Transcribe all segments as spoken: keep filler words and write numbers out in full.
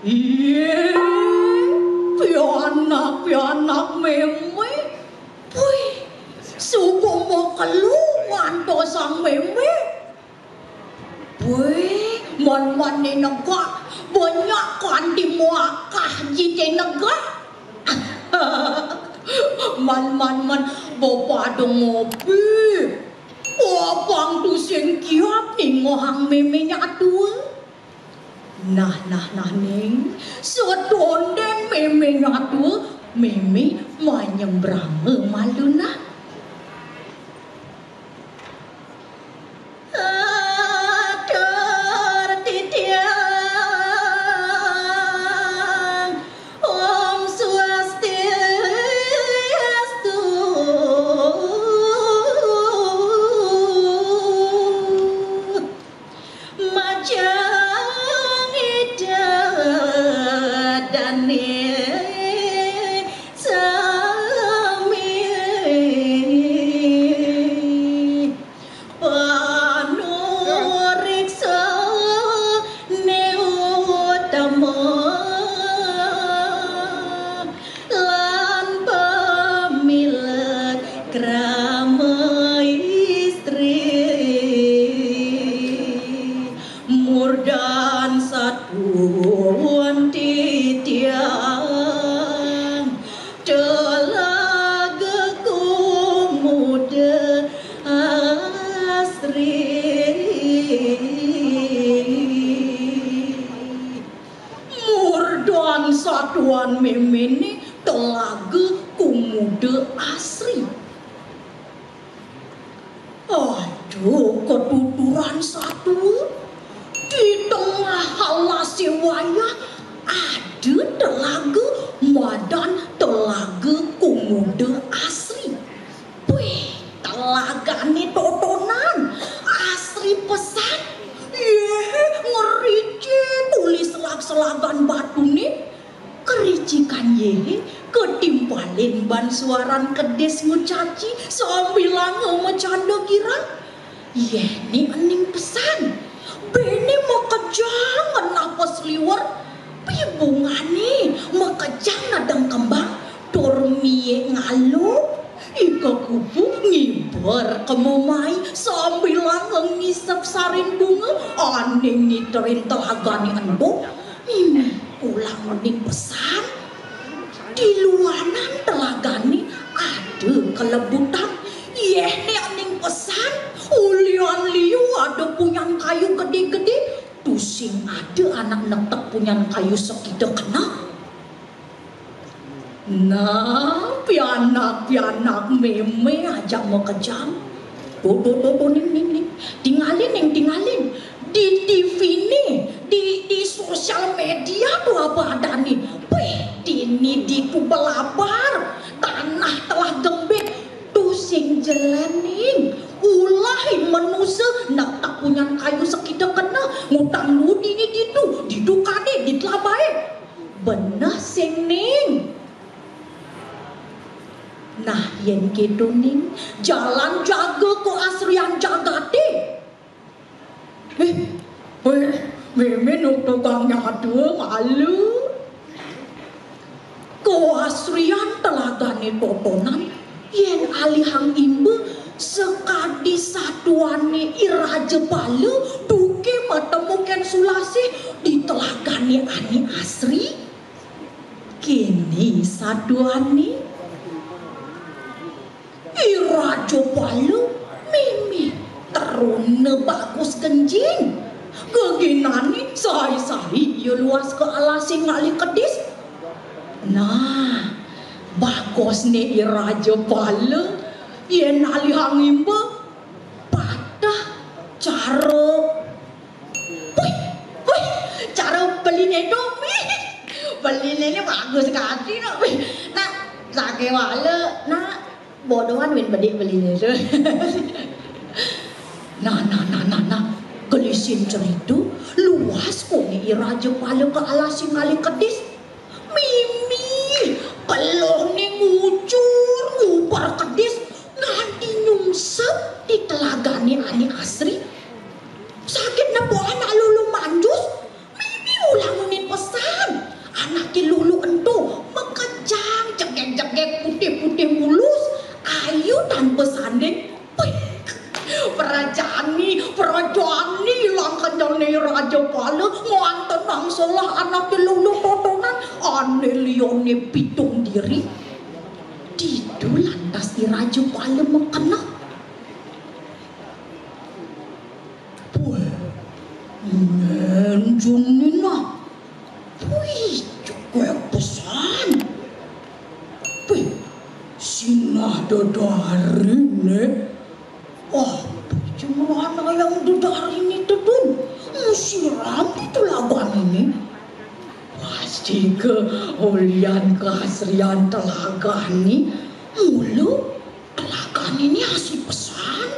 Iye, pianak, pianak Mémé. Wih, suku mau kelu ngantos sang Mémé. Wih, man-man ni negak, banyak kan di muakah jite negak. Man, man, man, bepada ngopi. Wah, pang tusing kiap ni ngohang Mémé nyatua. Nah, nah, nah, Ning. Setondén Mémé nyatua, Mémé manyembrang malu nah. Atur titiang, Om Swastiastu. Majang ida dane sami. Panureksa ne utama lan pamilet krama istri. Murdan satuan titiang telaga kumuda asri. Murdan satuan Mémé ni telaga kumuda asri. Aduh, ketuturan satua. Di tengah alasé wayah ada telaga, madan Telaga Kumuda Asri. Wih, telagané totonan, asri pesan. Yéh, ngerici tuli selag-selagan batuné. Kericikan yéh ketimpalin ban suaran kedis ngucaci sambilanga macanda girang. Yéh né ening pesan. Béné makejang ngenah pasliwer, pibungané makejang nedeng kembang, tur miik ngalu. Ika kupu ngiber kema mai sambilanga ngisep sarin bunga ané ngiterin telagané ento. Mimih pulang ening pesan. Di luanan telagané ada kelebutan. Yéh né ening pesan, ulian liu ada punyan kayu gedé-gedé. Tusing ada anak nektek punyan kayu sekida keneh. Nah, pianak-pianak Mémé ajak makejang. Tuh, tuh, tuh, tuh, Ning, Ning, Ning. Tingalin, Ning, tingalin. Di T V né, di, di sosial media tuh apa adané. Wih, dini ditu belabar. Tanah telah gembit. Tusing jelen, Ning. Ulah manusa nektek punyan kayu sekida keneh. Ngutang nu dini ditu, ditu kadé, di telabaé. Beneh sing, Ning. Nah, yén kéto, Ning, jalan jaga kaasrian jagaté. Éh, éh, Mémé nu tukang nyatua malu. Kaasrian telagané totonan, yén alihang imba sakadi satuané I Raja Pala duké matemu Kén Sulasih di telagané ané asri. Kéné satuané. I Raja Pala mimih teruna bagus kenjing. Geginané sai-sai ia luas ka alasé ngalih kedis. Nah, bagusné I Raja Pala yén alihang imba pateh cara Wih, wih, cara beliné to, wih. Beliné né bagus sekali, no. Wih, nah, Sakéwala, nak, bodohan win bedik beliné to. Nah, nah, nah, nah, nah. Gelisin cerita, luas koné I Raja Pala ka alasé ngalih kedis. Mimih, keluhné ngucur, nguber kedis, nganti nyungsep di telagané ané asri. Sakit nepukan anak lulu manjus, mimih ulangunin pesan. Anaké lulu ento makejang jegég-jegég putih-putih mulus, ayu tanpa sanding. Prajani, prajani, langkah jane Raja Pala ngantenang selah anaké lulu totonan, ané liyané pitung diri. Ditu lantas I Raja Pala makeneh. Puih, nén Juninah. Puih, cukup pesan. Puih, sinah dedariné. Oh, jumroh anak yang dedariné tedun. Musiram di telagané. Pasti ke ulian kasrian telagané. Mula telagané asri pesan.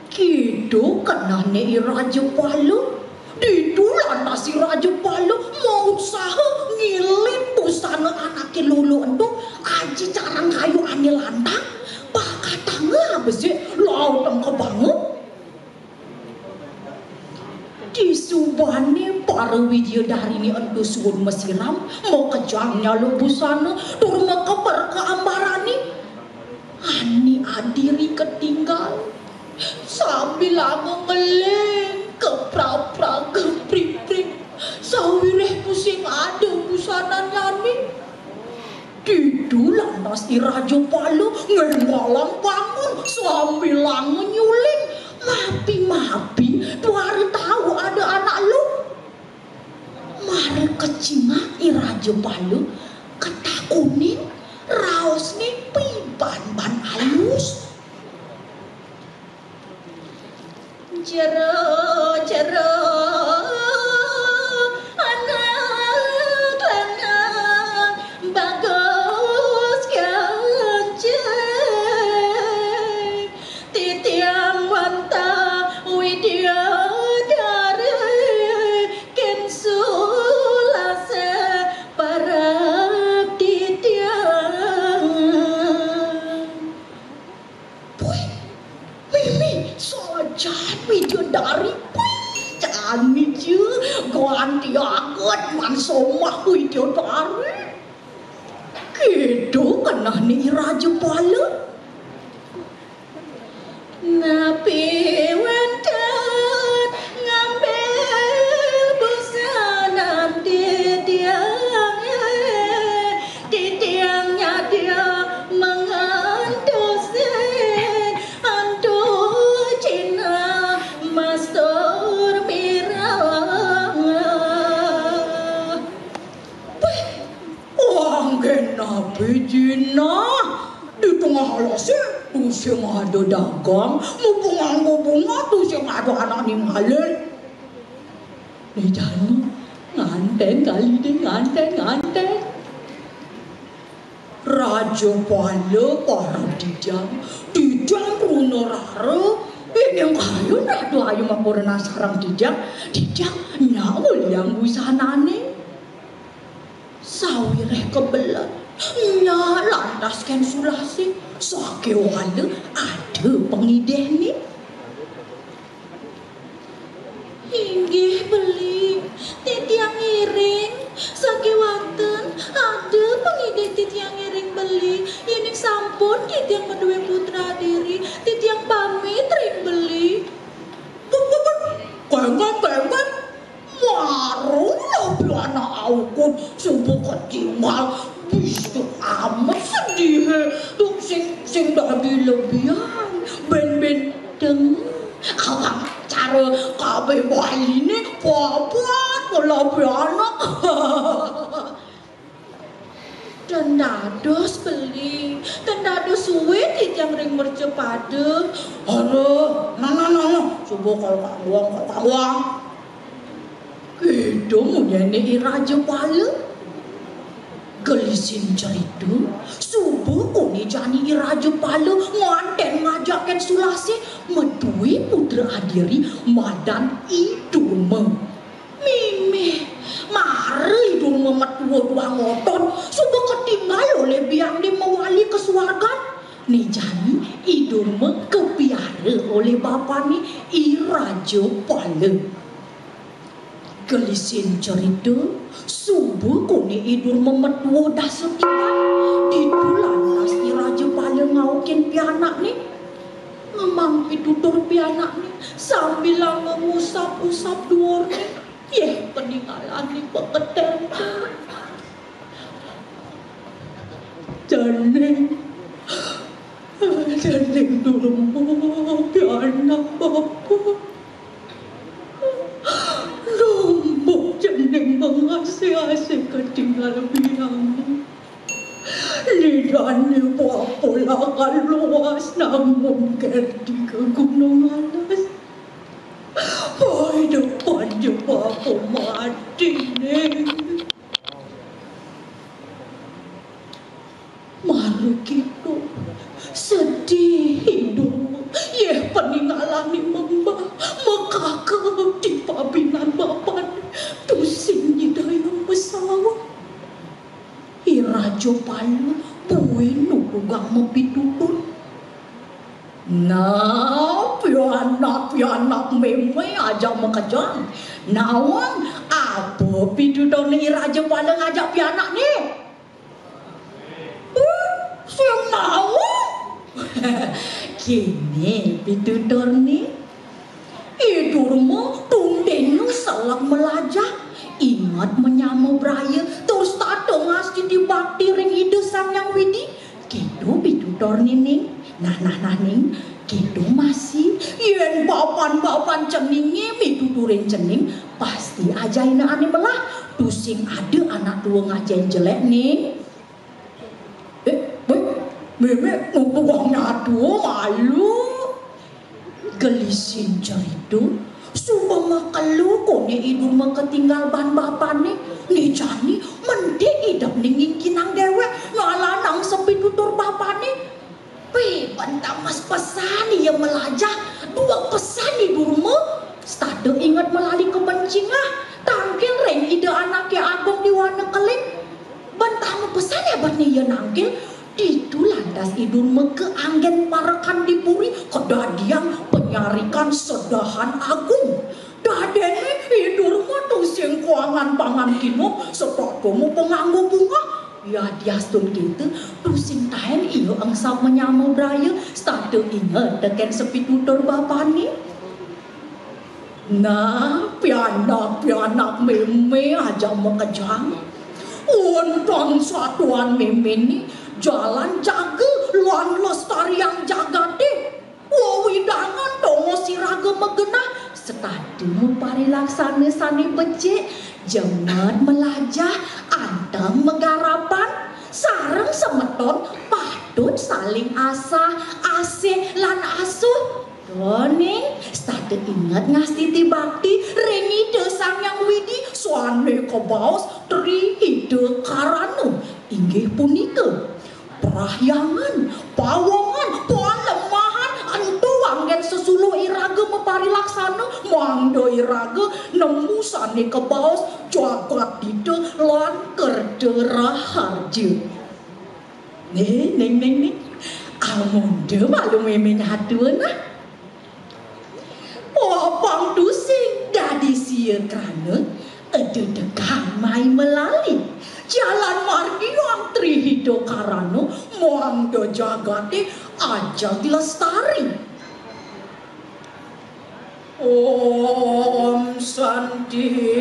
Kéto kenehné I Raja Pala. Ditu lantas I Raja Pala mausaha ngiling busana anaké lolo ento, aji carang kayu ané lantang, bakatanga besik, lautang kebanga. Disubané para widyadariné ento suud masiram, makejang nyala busana, tur makeber ka ambarané. Ané adiri katinggal. Sambilanga ngeling, kepraprak, kepriprik. Sawiréh tusing ada busanannyané. Ditu lantas I Raja Pala ngénggalang bangun, sambilanga nyuling. Mapi-mapi, tuara tau ada anak lu. Mara kacingak I Raja Pala, katakunin, raosné piban-ban alus. Jero, jero, anak lanang bagus kancing. Titiang wantah widyadari kén sulasa parab titiang. Puih, mimih, sajan widyadari, puih, jani ja, ganti aget man somah widyadari. Kéto kenehné I Raja Pala. Napi wénten ngambil busanan titiang, titiang nyadya mangantosin, antuk jinah mastur mirah. Wah, anggén napi jinah? Di tengah alasé tusing ada dagang, mupung nganggo bungah tusing ada anak ningalin. Né jani, nganten kali dé, nganten, nganten. Raja Pala parab titiang, titiang truna rara, yén kayun ratu ayu makurenan sareng titiang, titiang nyak nguliang busanané. Sawiréh kebelet, nyak lantas kén sulasih, sakéwala ada pangidihné. Inggih beli, titiang ngiring, sakéwanten ada pangidih titiang ngiring beli, yéning sampun titiang madué putra diri, titiang pamit ring beli. Buk, buk, buk. Kéngkén, kéngkén. Mara napi anak aukud suba katinggal, bisa amat sedihé. Duh, sing, sing dadi lebihan. Bén, bén deng. Awang cara kabéh baliné papat ngelabi anak. Ten dados beli, ten dados sué titiang ring mercapada. Aduh, nah, nah, nah, nah. Coba kalau kabuang, kalau kabuang. Gitu munyiné I Raja Pala. Gelisin cerita, suba koné jani I Rajapala nganten ngajak kén Sulasih madué putra adiri madan I Durma. Mimih, mara I Durma matua tuah ngotot, suba katinggal olih biangné mawali ka suargan. Né jani I Durma kapiara olih bapané I Rajapala. Gelisin cerita, suba koné I Durma matua dasa tiban, ditu lantas I Rajapala ngaukin pianakné. Ngemang pitutur pianakné sambilanga ngusap-usap duurné. Yéh, paningalané paketénten. Cening, cening Durma, pianak bapa. Numpuk cening mangasih-asih katinggal biang. Né jani bapa lakar luas nanggung Kerdi ka Gunung Alas. Pai depan ja bapa mati, Ning. Mara kéto, sedih I Durma. Yéh, paningalané mengba, makaka di pabinan bapané, tusing nyidayang masaur. I Rajapala buin nutugang mapitutur. Nah, pianak-pianak mémé ajak makejang. Nawang, apa pituturné I Rajapala ngajak pianakné? Huh, sing nawang. Kéné pituturné. I Durma tuntinga seleg malajah, inget manyama braya, tur setata ngastiti bakti ring Ida Sang Hyang Widi. Kéto pituturné, Ning. Nah, nah, nah, Ning. Kéto masih, yén bapan-bapan ceningé mituturin cening, pasti ajaina ané melah. Tusing ada anak tua ngajahin jelék, Ning. Eh, wéh, mémé ngumpulnya tua malu. Gelisin cerita, suba makelo koné I Durma katinggal ban bapané, né jani mentik idepné ngingkinang déwék, ngalanang sapitutur bapané. Pih, ban tamas pesan ia malajah, dueg pesan I Durma, setata inget malali ka Bencingah, tangkil ring Ida Anaké Agung di Wana Keling. Ban tama pesan abetné ia nangkil, ditu lantas I Durma kaanggén parekan di puri, kadadiang panyarikan sedahan agung. Dadiné I Durma tusing kuangan pangan kina, setata mapanganggo bungah. Yadiastun kéto, tusing taén ia engsap manyama braya, setata inget tekén sapitutur bapané. Nah, pianak-pianak mémé ajak makejang. Untang satuan méméné jalan jaga lan lestariang jagaté. Wewidangan tongos iraga magenah, setata maparilaksana sané becik, jemet malajah, anteng magarapan, sareng semeton patut saling asah, asih lan asuh. To, Ning, setata inget ngastiti bakti ring Ida Sang Hyang Widi sané kabaos Tri Hita Karana, inggih punika parahyangan, pawongan, palemahan, ento anggén sesuluh iraga maparilaksana, mangda iraga nemu sané kabaos jagat dita lan kerta raharja. Ning, Ning, Ning, Ning. Amonto malu mémé nyatua, nah. Apang tusing dadi sia krana, eda degang mai malali. Jalan margiang Tri Hita Karana, mangda jagaté ajeg lestari. Om Santi.